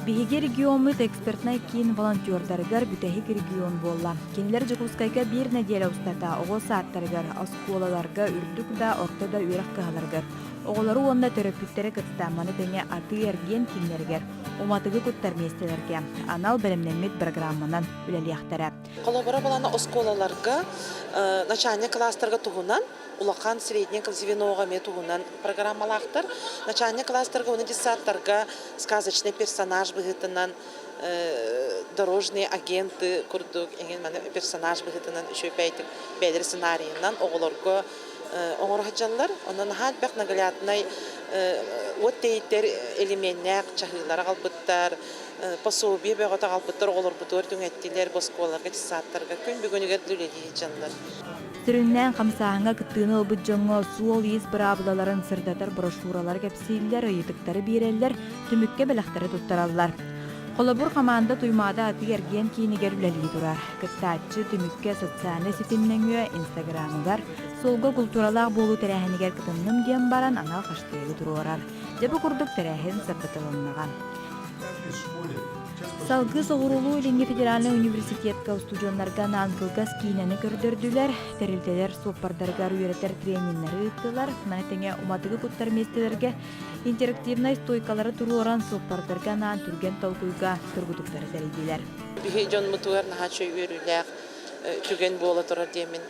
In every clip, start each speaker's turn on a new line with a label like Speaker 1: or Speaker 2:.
Speaker 1: Биһиги региоммут экспертнай киин волонтердарыгар бүтэһик регион буолла. Кинилэр Дьокуускайга биир нэдиэлэ устата оҕо саадтарыгар, оскуолаларга, үрдүк да, орто да үөрэх кыһаларыгар оҕолору уонна төрөппүттэри кытта маны тэҥэ атыы-эргиэн кииннэригэр уматыгы куттар миэстэлэргэ анал бэлэмнэммит программанан үлэлиэхтэрэ.
Speaker 2: Холобура былаана оскуолаларга начальнай кылаастарга туһунан улахан средний звеноҕа эмиэ туһунан программалаахтар. Начальнай кылаастарга уонна детсадтарга сказочный персонаж быһыытынан дорожные агенты курдук эҥин маны персонаж быһыытынан үчүгэйдик бэйэлэрэ сценарийынан оҕолорго оҥоро сылдьаллар. Онон наһаа элбэх нагляднай уот тэйитэр элеменнээх чаһыылары аҕалбыттар, пособие бөҕөтө аҕалбыттар оҕолорбутугар түҥэттилэр, оскуолаларга, детсадтарга күн бүгүнүгэр да үлэлии сылдьаллар.
Speaker 1: Сүрүннээн хамсааһыҥҥа кыттыыны ылбыт дьоҥҥо суол-иис быраабылаларын сырдатар брошюралары кэпсииллэр, ыйытыктары биэрэллэр, түмүккэ бэлэхтэри туттараллар. Холобур, хамаанда Туймаада атыы-эргиэн киинигэр үлэлии турар. Кыттааччы түмүккэ социальнай ситим нөҥүө Инстаграмыгар суолга култууралаах буолуу тэрээһинигэр кытынным диэн баран анал хэштеги туруорар. Дьэ бу курдук тэрээһин сырдатылыннаҕа. Салгыы Соҕуруулуу-Илиҥҥи федеральнай университетка устудьуоннарга анаан кылгас киинэни көрдөрдүлэр, тэрилтэлэр суоппардарыгар үөрэтэр трениннэри ыыттылар, маны тэҥэ уматыгы куттар миэстэлэргэ интерактивнай стойкалары туруоран суоппардарга анаан түргэн толкуйга тургутуктары тэрийдилэр.
Speaker 2: Биһи дьонмутугар наһаа үчүгэй үөрүүлээх түгэн буола турар диэммин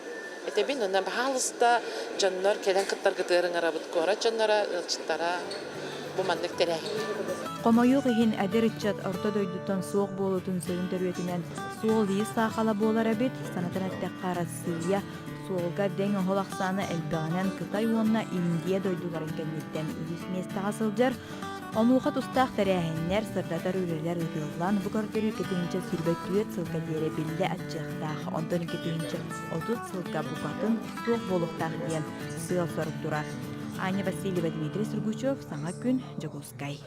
Speaker 2: этэбин. Онно баһаалыста дьоннор кэлэн кыттаргытыгар ыҥырабыт куорат дьонноро, ыалдьыттара бу маннык тэрээһин.
Speaker 1: Хомойуох иһин, эдэр ыччат орто дойдуттан суох буолуутун сүрүн төрүөтүнэн суол-иис саахала буолар эбит. Санатан эттэххэ, Арассыыйа суолга дэҥ-оһол ахсаана элбэҕинэн Кытай уонна Индия дойдуларын кэнниттэн үһүс миэстэҕэ сылдьар. Онуоха тустаах тэрээһиннэр, сырдатар үлэлэр ыытыллан, бу көрдөрүү 2024 сылга диэри биллэ аччыахтаах, онтон 2030 сылга букатын суох буолуохтаах диэн сыал-сорук турар. Аня Васильева, Дмитрий Сургучев, Саҥа күн, Дьокуускай.